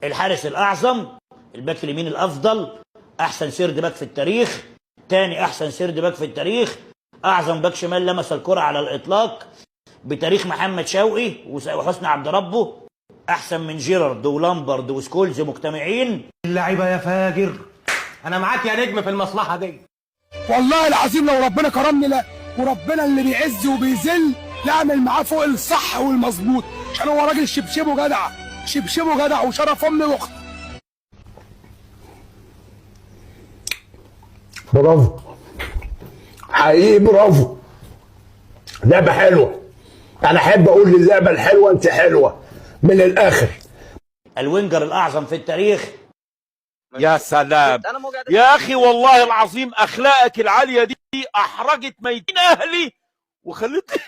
الحارس الاعظم، الباك اليمين الافضل، احسن third back في التاريخ، تاني احسن third back في التاريخ، اعظم باك شمال لمس الكرة على الاطلاق بتاريخ محمد شوقي وحسني عبد ربه، احسن من جيرارد ولامبرد وسكولز مجتمعين. اللعيبة يا فاجر، انا معاك يا نجم في المصلحة دي. والله العظيم لو ربنا كرمني، لا وربنا اللي بيعز وبيذل، لا اعمل معاه فوق الصح والمظبوط، عشان هو راجل شبشبه جدع، شبشبه جدع وشرف امي واختي. برافو، حقيقي برافو، لعبة حلوة. أنا أحب أقول للعبة الحلوة أنت حلوة من الآخر. ال winger الاعظم في التاريخ. يا سلام يا اخي، والله العظيم اخلاقك العالية دي احرجت ميتين اهلي وخلتني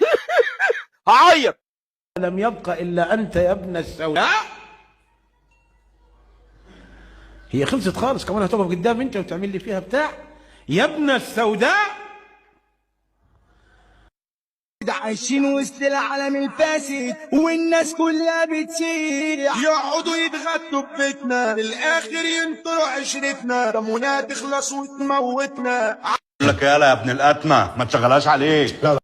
هعيط. لم يبق إلا أنت يا ابن السوداء. هي خلصت خالص، كمان هتقف قدام أنت وتعمل لي فيها بتاع يا ابن السوداء. عايشين وسط العالم الفاسد والناس كلها بتسيح، يقعدوا يتغدوا ببيتنا، للاخر ينطروا عشرتنا، رمونا تخلص وتموتنا. لك يالا يا ابن القتمه، ما تشغلهاش عليك. لا.